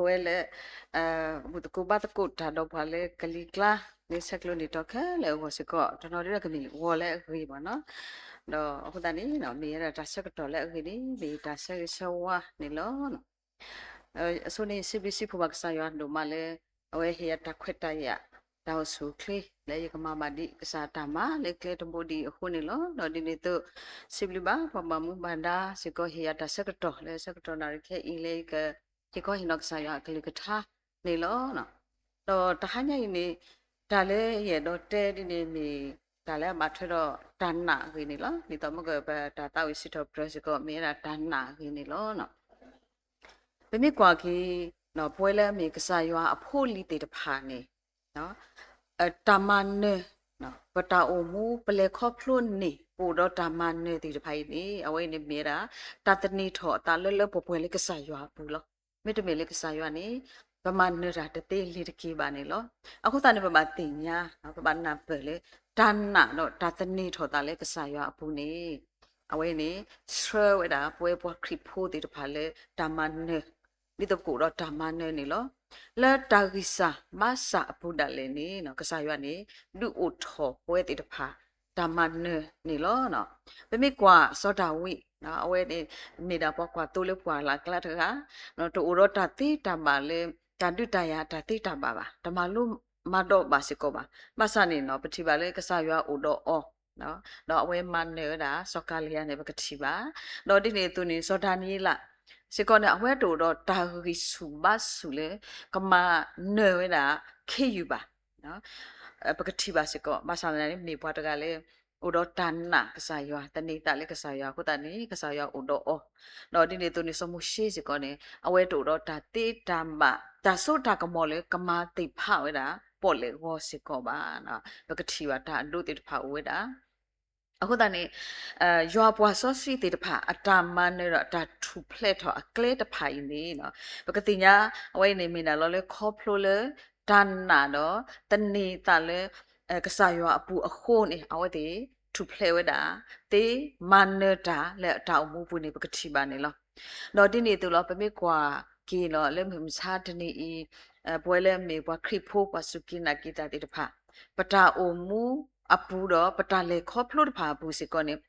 ပဝဲလၢ ဘူၣ်သကိးဘါသကိးတၢ်ဒီးပှၤလၢကလံၤကျါ လၢဆဲးကျိးန့ၢ်တီၤခဲလၢာ်အဂီၢ်စ့ၢ်ကီး တနီၤဒၣ်ကမ့ၢ်ဂီၤလၢအဂ့ၤဘၣ်နီၤ. ဒီးအဃိသတးန့ၣ် မ့ၢ်ဝဲဒၣ်တၢ်ဆၢကတီၢ်လၢအဂ့ၤန့ၣ် မ့ၢ်တၢ်ဆၢဂ့ၤဆၢဝါန့ၣ်လီၤ. အဆိန့ၣ် စံးဘျုးစံးဖှိၣ်ဘၣ်ကစၢ်ယွၤဒိၣ်မးလၢ အဝဲဟ့ၣ်ယၤတၢ်ခွဲးတၢ်ယာ် တၢ်အိၣ်ဆူၣ်အိၣ်ချ့ လၢယကမၤဘၣ်ဒံးကစၢ်တၢ်မၤလၢကျဲတဘိဒံးအဃိန့ၣ်လီၤ. ဒီးဒ်န့ၣ်အသိး စံးဘျုးဘၣ်ပှၤဘၣ်မူဘၣ်ဒါစ့ၢ်ကီး ဟ့ၣ်ယၤတၢ်ဆၢကတီၢ်လၢဆၢကတီၢ်နၣ်ရံၣ်ခဲအံၤလၢယက ဟ့ၣ်ခီဟ့ၣ်နီၤကစၢ်ယွၤအကလုၢ်ကထါန့ၣ်လီၤ. ဒီးတဟါညါအံၤန့ၣ် တၢ်လၢယအဲၣ်ဒိးတဲဒ်န့ၣ်မ့ၢ် တၢ်လၢအဘၣ်ထွဲဒီးတၢ်နာ်အဂ့ၢ်န့ၣ်လီၤ. ဒ်သိးမ့ၢ်ကပတၢ်သးဝံၣ်စံးထီၣ်ပတြၢၤစ့ၢ်ကီး မ့ၢ်ဝဲဒၣ်တၢ်နာ်အဂ့ၢ်န့ၣ်လီၤ. ပမ့ၢ်ကွၢ်က့ၤ ပဝဲလၢအမ့ၢ်ကစၢ်ယွၤအဖိအလံၤသ့ၣ်တဖၣ်န့ၣ် တၢ်မၤနၢၤ ပတၢ်အိၣ်မူ ပလဲၤခီဖျိန့ၢ် ပအိၣ်ဒီးတၢ်မၤနၢၤသ့ၣ်တဖၣ်အံၤန့ၣ် အဝဲအံၤန့ၣ်မ့ၢ်ဝဲဒၣ် တၢ်သန့ၤထီၣ်အသးလၢလၢပှဲၤပှဲၤလၢကစၢ်ယွၤအပူၤလီၤ. မ့တမ့ၢ်လၢကစၢ်ယွၤန့ၣ် ပမၤနၢၤတၢ်တသ့လၢၤတက့ၢ်ဘၣ်န့ၣ်လီၤ. အဃိသတးန့ၣ် ပဘၣ်သ့ၣ်ညါ ပဘၣ်နၢ်ပၢၢ်လၢ တၢ်နာ်ဒီးတၢ်သန့ၤထီၣ်သးလၢကစၢ်ယွၤအပူၤန့ၣ် အဝဲန့ၣ် ဆှၢဝဲဒၣ်ပဝဲပှၤခရံာ်ဖိသ့ၣ်တဖၣ်လၢတၢ်မၤနၢၤ ဒ်သိးပကအိၣ်ဒီးတၢ်မၤနၢၤန့ၣ်လီၤ. လၢတၢ်ဂံၢ်စၢ်ဘါစၢ်အပူၤဒၣ်လဲာ်န့ၣ် ကစၢ်ယွၤန့ၣ် ဒုးအိၣ်ထီၣ်ပဝဲသ့ၣ်တဖၣ် တၢ်မၤနၢၤန့ၣ်လီၤ. ပမ့ၢ်ကွၢ်စီၤဒၤဝံး အဝဲန့ၣ် မ့ၢ်ဒၣ်ပှၤကွၢ်သိလၢပှၢ်လၢ်ကျါတဂၤ တအိၣ်ဒီးတၢ်သ့တၢ်ဘၣ်လၢ တၢ်ဒုးတၢ်ယၤတၢ်သ့တၢ်ဘၣ်ဘၣ်, တမၤလိမၤဒိးဘၣ်စ့ၢ်ကီးဘၣ်. ဘၣ်ဆၣ်န့ၣ် ပထံၣ်ဘၣ်လၢကစၢ်ယွၤအိၣ်ဒီးအီၤ ဒီးအဝဲမၤနၢၤဝဲဒၣ်စီၤကၤလံယၤန့ၣ် ပကထံၣ်ဘၣ်. ဒီးဒ်န့ၣ်အသိးန့ၣ် စီၤဒၤနံးယ့လးစ့ၢ်ကီးန့ၣ် အဝဲတအိၣ်ဒီးတၢ်ဂံၢ်ဆူၣ်ဘါဆူၣ်လၢ ကမၤနၢၤဝဲဒၣ်ခ့ယုၢ်ဘၣ် ပကထံၣ်ဘၣ်စ့ၢ်ကီး. ဘၣ်ဆၣ်န့ၣ် မ့ၢ်ပှၤတဂၤလၢ အိၣ်ဒီးတၢ်နာ်ကစၢ်ယွၤ သန့ၤသးလၢကစၢ်ယွၤအဃိသတးန့ၣ် ကစၢ်ယွၤအိၣ်ဒီးအီၤ. ဒီးဒ်န့ၣ်အသိးန့ၣ် စီၤမိၤၡ့စ့ၢ်ကီးန့ၣ် အဝဲတအိၣ်ဒီးတၢ်သ့တၢ်ဘၣ် တၢ်စိတၢ်ကမီၤလၢကမၤသ့ၣ်ဖးဝဲဒၣ် ပီၣ်လဲၣ်ဂီၤစ့ၢ်ကီးဘၣ်. ပကထံၣ်ဘၣ်တၢ်အဒိသ့ၣ်တဖၣ်အိၣ်ဝဲဒၣ် အဃိသတးန့ၣ် ယွၤပှၤစီဆှံသ့ၣ်တဖၣ် အတၢ်မၤနၢၤဒီးအတၢ်ထူၣ်ဖျဲးထီၣ်အကျဲတဖၣ်အံၤန့ၣ် ပကသ့ၣ်ညါ အဝဲအံၤန့ၣ်မ့ၢ်ဒၣ်လီၤလၢခီဖျိလၢ တၢ်နာ်ဒီး သန့ၤသးလၢ ကစၢ်ယွၤအပူၤအဃိန့ၣ် အဝဲသ့ၣ်ထူၣ်ဖျဲးဝဲဒၣ် သ့မၤနၢၤတၢ်လၢအတၢ်အိၣ်မူပူၤန့ၣ် ပကထံၣ်ဘၣ်န့ၣ်လီၤ. ဒီးဒ်န့ၣ်အသိးလီၤ ပမ့ၢ်ကွၢ်က့ၤလီၤ လၢမုၢ်မဆါတနံၤအံၤ ပဝဲလၢအမ့ၢ်ပှၤခရံာ်ဖိ ပှၤစူၢ်က့ၤနာ်က့ၤတၢ်သ့ၣ်တဖၣ် ပတၢ်အိၣ်မူအပူၤဒီး ပတၢ်လဲၤခီဖျိတဖၣ်အပူၤစ့ၢ်ကီးန့ၣ်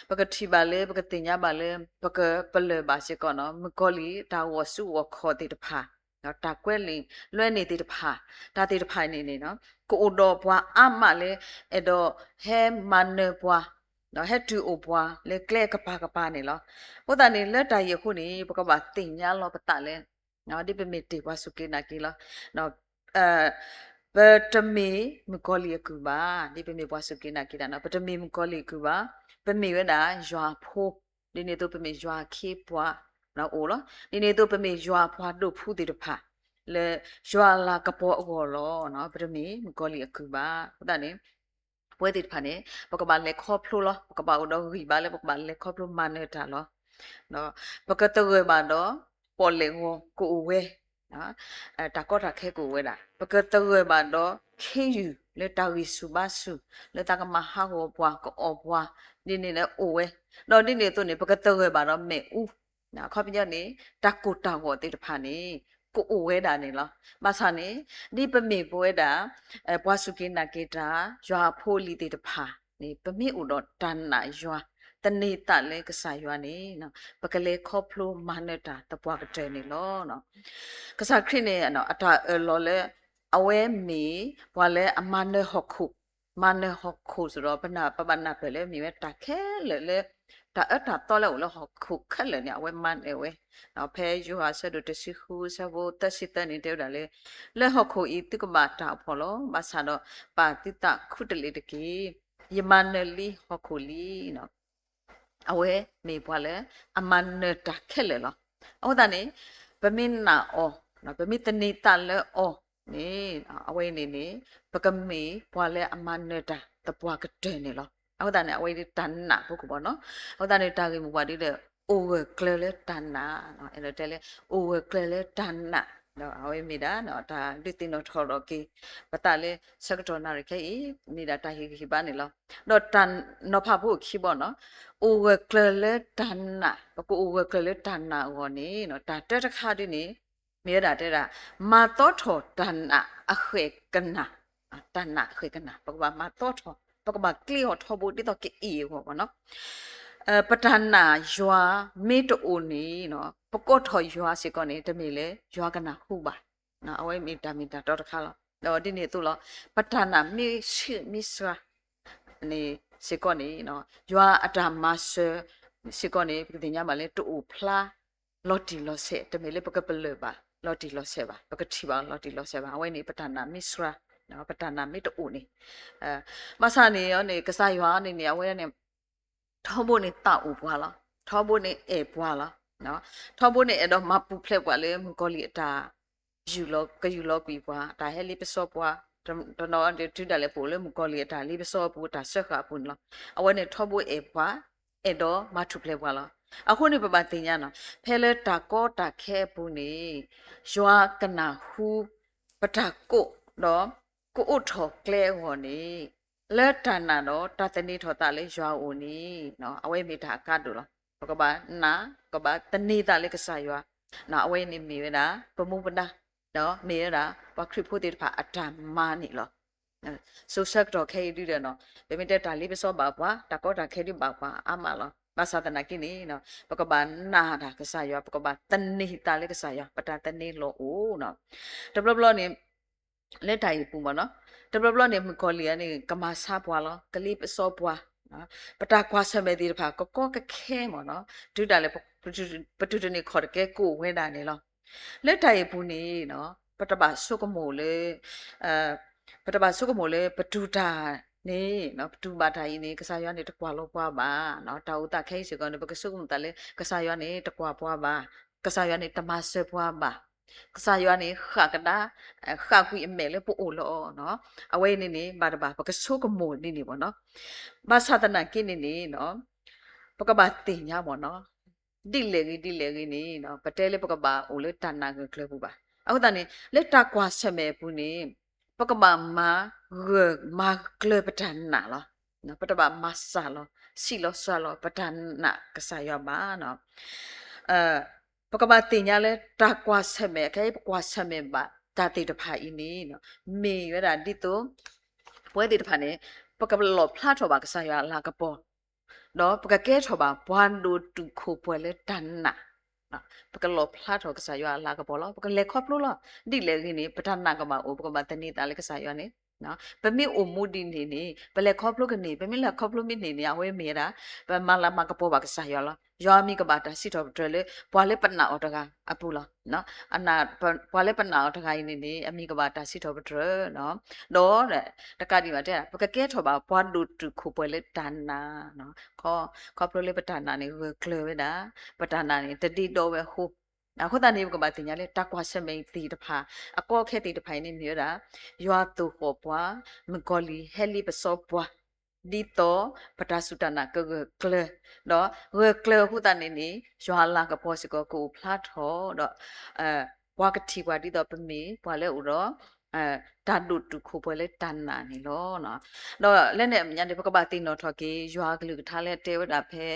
ပကထံၣ်ဘၣ်လၢ ပကသ့ၣ်ညါဘၣ်လၢ ပကပလၢၢ်ဘၣ်စ့ၢ်ကီး မုၣ်ကီၤလံၢ်တၢ်ဂီၤဆူဂီၤခီၣ်သ့ၣ်တဖၣ် တၢ်ကွဲးလံာ်လွဲန့ၢ်သ့ၣ်တဖၣ် တၢ်သ့ၣ်တဖၣ်န့ၣ်န့ၣ် ကအိၣ်ဒီးပှၤအါမးလၢ အဲၣ်ဒိးဟဲမၤနၢၤပှၤ ဟဲတုၤအိၣ်ပှၤလၢကျဲကပၤကပၤန့ၣ်လီၤ. အဃိသတးန့ၣ် လၢတၢ်အံၤအဃိန့ၣ် ပကဘၣ်သ့ၣ်ညါလီၤပသးလၢ ဒ်ပမ့ၢ်တ့ၢ်ပှၤစူၢ်က့ၤနာ်က့ၤလီၤ ပတမ့ၢ်မုၣ်ကီၤလံၢ်အကုၢ်ဘၣ်, ဒ်ပမ့ၢ်ပှၤစူၢ်က့ၤနာ်က့ၤတၢ်န့ၣ် ပတမ့ၢ်မုၣ်ကီၤလံၢ်အကုၢ်ဘၣ်, ပမ့ၢ်ဝဲဒၣ်ယွၤအဖိ, ဒ်န့ၣ်အသိးပမ့ၢ်ယွၤအခ့အပှၤအိၣ်လီၤ. ဒ်န့ၣ်အသိးပမ့ၢ်ယွၤအပှၤဒိၣ်ဖုသ့ၣ်တဖၣ် လၢယွၤအလၤကပီၤအဂီၢ်လီၤ. ပတမ့ၢ်မုၣ်ကီၤလံၢ်အကုၢ်ဘၣ်. အဃိသတးန့ၣ် ပဝဲသ့ၣ်တဖၣ်န့ၣ် ပကဘၣ်လဲၤခီဖျိလီၤ. ပကဘၣ်အိၣ်ဒီးဂံၢ်ဘါလၢပကဘၣ်လဲၤခီဖျိမၤနၢၤတၢ်လီၤ. ပကသဂၢၢ်ဘၣ်ဒီး ပီၣ်လဲၣ်ဂီၤကအိၣ်ဝဲ, တၢ်ကီတၢ်ခဲကအိၣ်ဝဲဒၣ်, ပကသဂၢၢ်ဘၣ်ဒီး ခ့ယုၢ်လၢတၢ်ဂံၢ်ဆူၣ်ဘါဆူၣ် လၢသးကမၤဟးဂီၤပှၤ ကအီၣ်ပှၤ ဒ်န့ၣ်လၢအိၣ်ဝဲ, ဒီးဒ်န့ၣ်အသိးန့ၣ် ပကသဂၢၢ်ဘၣ်ဒီးမ့ၣ်အူ အခီပညီန့ၣ် တၢ်ကိၢ်တၢ်ဂီၤသ့ၣ်တဖၣ်န့ၣ် ကအိၣ်ဝဲဒၣ်န့ၣ်လီၤ. ဘၣ်ဆၣ်န့ၣ် ဒ်ပမ့ၢ်ပဝဲဒၣ် ပှၤစူၢ်က့ၤနာ်က့ၤတၢ် ယွၤအဖိအလံၤသ့ၣ်တဖၣ်န့ၣ် ပမ့ၢ်အိၣ်ဒီးတၢ်နာ်ယွၤ သန့ၤသးလၢကစၢ်ယွၤန့ၣ် ပကလဲၤခီဖျိမၤနၢၤတၢ်သပှၢ်ကတၢၢ်န့ၣ်လီၤ. ကစၢ်ခရံာ်န့ၣ် အတၢ်အၢၣ်လီၤလၢ အဝဲမ့ၢ်ပှၤလၢအမၤနၢၤဟီၣ်ခိၣ်, မၤနၢၤဟီၣ်ခိၣ်စ့ၢ်ကီး ပဘၣ်နၢ်ပၢၢ်လၢမ့ၢ်ဝဲတၢ်ခဲလၢာ်လၢ တၢ်အၢတၢ်သီလၢအိၣ်လၢဟီၣ်ခိၣ်ခဲလၢာ်န့ၣ် အဝဲမၤနၢၤဝဲ, ဖဲယိၤဟၣ်အဆၢဒိၣ်တဆံဃု အဆၢဖိသၢဆံသၢန့ၣ် တဲဝဲဒၣ်လၢ လၢဟီၣ်ခိၣ်အံၤသုကဘၣ်တၢ်အိၣ်ဖှိၣ်လီၤ. ဘၣ်ဆၣ်ဒီးပာ်သုသးခူတလ့ၢ်တက့ၢ်. ယမၤနၢၤလံဟီၣ်ခိၣ်လံ. အဝဲမ့ၢ်ပှၤလၢအမၤနၢၤတၢ်ခဲလၢာ်လီၤ. အဃိသတးန့ၣ် ပမ့ၢ်နာ်အီၤ, ပမ့ၢ်သန့ၤသးလၢအီၤန့ၣ် အဝဲန့ၣ်န့ၣ် ပကမ့ၢ်ပှၤလၢအမၤနၢၤတၢ်သပှၢ်ကတၢၢ်န့ၣ်လီၤ. အဃိသတးန့ၣ် အဝဲဒၣ်တၢ်နာ်ဖိကီၢ်ဘီနီၤ. အဃိသတးန့ၣ် တၢ်ဂ့ၢ်မိၢ်ပှၢ်ဒ်ဒီး အိၣ်ဂၢၢ်ကျၢၤလၢတၢ်နာ်, အဲၣ်ဒိးတဲလၢ အိၣ်ဂၢၢ်ကျၢၤလၢတၢ်နာ်, ဒီးအဝဲမ့ၢ်ဒၣ် တၢ်ဒုးသ့ၣ်နီၣ်ထီၣ်ထီၣ်က့ၤ ပသးလၢဆၢကတီၢ်နၣ်ရံၣ်ခဲအံၤ မ့ၢ်ဒၣ်တၢ်ဟ့ၣ်ဂံၢ်ဟ့ၣ်ဘါန့ၣ်လီၤ. ဒီးတၢ်နီၤဖးဖိအခံဘီနီၤ, အိၣ်ဂၢၢ်ကျၢၤလၢတၢ်နာ်, ပကအိၣ်ဂၢၢ်ကျၢၤလၢတၢ်နာ်အဂီၢ်န့ၣ် တၢ်တၢတခါဒ်န့ၣ် မ့ၢ်ဝဲဒၣ်တဲဒၣ် မၤသီထီၣ်တၢ်နာ်အဃဲၣ်ကနၣ်, တၢ်နာ်အဃဲၣ်ကနၣ် ပကဘၣ်မၤသီထီၣ် ပကဘၣ်ကျ့အီၤထီဘိဒ်သိးကအ့ၣ်အဂီၢ်မ့ၢ်နီၤ. ပတၢ်နာ်ယွၤမ့ၢ်တအိၣ်န့ၣ် ပကိးထီၣ်ယွၤစ့ၢ်ကီးန့ၣ် တမ့ၢ်လၢယွၤကနၢ်ဟူဘၣ်. အဝဲမ့ၢ်တၢ်မ့ၢ်တၢ်တီတခါလီၤ. ဒီးဒ်န့ၣ်အသိးလီၤ, ပတၢ်နာ်မ့ၢ်ဆံးမ့ၢ်စှၤ န့ၣ်စ့ၢ်ကီးန့ၣ် ယွၤအတၢ်မၤစၢၤစ့ၢ်ကီးန့ၣ် ပကသ့ၣ်ညါဘၣ်လၢတအိၣ်ဖျါ လီၤတံၢ်လီၤဆဲး, တမ့ၢ်လၢပကပလၢၢ်ဘၣ်လီၤတံၢ်လီၤဆဲးဘၣ်, ပကထံၣ်ဘၣ်လီၤတံၢ်လီၤဆဲးဘၣ်. အဝဲန့ၣ် ပတၢ်နာ်မ့ၢ်စှၤ, ပတၢ်နာ်မ့ၢ်တအိၣ်န့ၣ်, ဘၣ်ဆၣ်န့ၣ်န့ၣ် ကစၢ်ယွၤန့ၣ်န့ၣ် အဝဲန့ၣ် ထီဘိန့ၣ်သးအိၣ်ပှၤလီၤ, ထီဘိန့ၣ်အဲၣ်ပှၤလီၤ, ထီဘိန့ၣ်အဲၣ်ဒိးမၤပူၤဖျဲးပှၤလၢမုၣ်ကီၤလံၢ်အတၢ် ယူၢ်လီၤ ကယူၢ်လီၤကွံာ်ပှၤ တၢ်ဟဲလ့ပစီပှၤ, တနီၤဒုးတုၤဒၣ်လဲာ်ပအိၣ်လၢမုၣ်ကီၤလံၢ်အတၢ်လ့ပစီအပူၤ တၢ်စၢဃာ်အပူၤန့ၣ်လီၤ. အဝဲန့ၣ်ထီဘိအဲၣ်ပှၤ, အဲၣ်ဒိးမၤထူၣ်ဖျဲးပှၤလီၤ. အဃိန့ၣ်ပဘၣ်သ့ၣ်ညါနီၤ, ဖဲလၢတၢ်ကီတၢ်ခဲအပူၤန့ၣ် ယွၤကနၢ်ဟူ ပတၢ်ကိးဒီး ကအိးထီၣ်ကျဲအဂီၢ်န့ၣ် လၢတၢ်နာ်ဒီးတၢ်သန့ၤထီၣ်သးလၢယွၤအအိၣ်န့ၣ် အဝဲမ့ၢ်တၢ်အကါဒိၣ်လီၤ. ပကဘၣ်နာ် ပကဘၣ်သန့ၤသးလၢကစၢ်ယွၤ, အဝဲန့ၣ်မ့ၢ်ဝဲဒၣ် ပမူပဒါ ဒီးမ့ၢ်ဝဲဒၣ် ပှၤခရံာ်ဖိသ့ၣ်တဖၣ်အတၢ်မၤန့ၣ်လီၤ. စိၤဆၢကတီၢ်ခဲအံၤဒုဒီးနီၤ ပမ့ၢ်တဲတၢ်လ့ပစီဘၣ်ပှၤ တၢ်ကီတၢ်ခဲဒုးဘၣ်ပှၤအါမးလီၤ. ဘၣ်ဆၣ်သနာ်က့န့ၣ် ပကဘၣ်နာ်တၢ်ကစၢ်ယွၤ ပကဘၣ်သန့ၤသးလၢကစၢ်ယွၤ ပတၢ်သန့ၤလီၤအိၣ်နီၤ. တဘျီဘျီန့ၣ် လၢတၢ်အံၤပူၤမ့ၢ်နီၤ တဘျီဘျီန့ၣ် မုၣ်ကီၤလံၢ်အံၤန့ၣ် ကမၤဆါပှၤလီၤ ကလ့ပစီပှၤ ပတၢ်ကွၢ်ဆၢၣ်မဲာ်သ့ၣ်တဖၣ် ကကီကခဲမ့ၢ်နီၤ တုၤဒၣ်လဲာ် ပတူၢ်တန့ၢ်ခီၣ်တကဲကိးဝဲဒၣ်န့ၣ်လီၤ. လၢတၢ်အံၤပူၤန့ၣ် ပတဘၣ်ဆိကမိၣ်လၢ ပတဘၣ်ဆိကမိၣ်လၢပတူၢ်တၢ်န့ၣ် ပတူၢ်ဘၣ်တၢ်အံၤန့ၣ် ကစၢ်ယွၤန့ၣ်တကွၢ်လီၤပှၤဘၣ်. တၢ်အိၣ်သးခဲအံၤစ့ၢ်ကီးန့ၣ် ပကဆိကမိၣ်သးလၢ ကစၢ်ယွၤန့ၣ်တကွၢ်ပှၤဘၣ်, ကစၢ်ယွၤန့ၣ်တမၤစၢၤပှၤဘၣ်, ကစၢ်ယွၤန့ၣ်ဃၣ်ကဒါ ဃၣ်ကွံာ်အမဲာ်လၢပအိၣ်လီၤ. အဝဲအံၤန့ၣ်န့ၣ် ဘၣ်တဘၣ် ပကဆိကမိၣ်ဒ်န့ၣ်မ့ၢ်နီၤ. ဘၣ်ဆၣ်သနာ်က့န့ၣ်န့ၣ် ပကဘၣ်သ့ၣ်ညါမ့ၢ်နီၤ ဒ်လဲၣ်ဂ့ၤဒ်လဲၣ်ဂ့ၤန့ၣ် ပတဲလၢပကဘၣ်အိၣ်လၢတၢ်နာ်ဂၢၢ်ကျၢၤပူၤဘၣ်. အဃိသတးန့ၣ် လၢတၢ်ကွၢ်ဆၢၣ်မဲာ်အပူၤန့ၣ် ပကဘၣ်မၤဂၢၢ်မၤကျၢၤပတၢ်နာ်လီၤ. ပတဘၣ်မၤစှၤလီၤ ဆံးလီၤစှၤလီၤ ပတၢ်နာ်ကစၢ်ယွၤဘၣ်. ပကဘၣ်သ့ၣ်ညါလၢတၢ်ကွၢ်ဆၢၣ်မဲာ် ခဲအံၤပကွၢ်ဆၢၣ်မဲာ်ဘၣ်တၢ်သ့ၣ်တဖၣ်အံၤန့ၣ် မ့ၢ်ဝဲဒၣ်ဒ်သိး ပဝဲသ့ၣ်တဖၣ်န့ၣ် ပကလီၣ်ဖျါထီၣ်ဘၣ်ကစၢ်ယွၤအလၤကပီၤ ဒီးပကကဲထီၣ်ဘၣ်ပှၤဒိၣ်တုာ်ခိၣ်ပှဲၤလၢတၢ်နာ်, ပကလီၣ်ဖျါထီၣ်ကစၢ်ယွၤအလၤကပီၤလီၤ. ပကလဲၤခီဖျိလီၤ. ဒ်လဲၣ်ဂ့ၤန့ၣ် ပတၢ်နာ်ကဘၣ်အိၣ် ပကဘၣ်သန့ၤသးလၢကစၢ်ယွၤန့ၣ် ပမ့ၢ်အိၣ်မူဒ်န့ၣ်န့ၣ် ပလဲၤခီဖျိကန့ၢ်, ပမ့ၢ်လဲၤခီဖျိမ့ၢ်န့ၢ်န့ၣ် အဝဲမ့ၢ်ဝဲဒၣ် ပမၤလၤမၤကပီၤဘၣ်ကစၢ်ယွၤလီၤ. ယွၤအမံၤကဘၣ်တၢ်စံးထီၣ်ပတြၢၤလၢ ပှၤလၢပနာ်အီၤတဂၤအပူၤလီၤ. ပှၤလၢပနာ်အီၤတဂၤအံၤန့ၣ်န့ၣ် အမံၤကဘၣ်တၢ်စံးထီၣ်ပတြၢၤ ဒီး တကးဒံးဘၣ်တဲ ပကကဲထီၣ်ဘၣ်ပှၤဒိၣ်တုာ်ခိၣ်ပှဲၤလၢတၢ်နာ်, ခီဖျိလၢပတၢ်နာ်န့ၣ် ဂၢၢ်ကျၢၤဝဲဒၣ်, ပတၢ်နာ်န့ၣ် တဒ့ဒီဝဲအဃိ, အဃိသတးန့ၣ် ပကဘၣ်သ့ၣ်ညါလၢတၢ်ကွၢ်ဆၢၣ်မဲာ်သ့ၣ်တဖၣ် အကီခဲသ့ၣ်တဖၣ်အံၤန့ၣ်မ့ၢ်ဝဲဒၣ် ယွၤသိၣ်ဃီၣ်ပှၤ, မုၣ်ကီၤလံၢ်ဟဲလ့ပစီပှၤ ဒ်သိးပတၢ်စူၢ်တၢ်နာ်ကဂၢၢ်ကျၢၤ, ဒီးဂၢၢ်ကျၢၤအဃိသတးန့ၣ်န့ၣ် ယွၤအလၤကပီၤစ့ၢ်ကီးကအိၣ်ဖျါထီၣ်ဒီး ပှၤကထံၣ်ပှၤဒ်သိးပမ့ၢ်ပှၤလၢအအိၣ်ဒီး တၢ်ဒိၣ်တုာ်ခိၣ်ပှဲၤလၢတၢ်နာ်န့ၣ်လီၤ. ဒီးလၢန့ၣ်အမဲာ်ညါန့ၣ် ပကဘၣ်သ့ၣ်နီၣ်ထီၣ်က့ၤ ယွၤအကလုၢ်ကထါလၢအတဲဝဲဒၣ်ဖဲ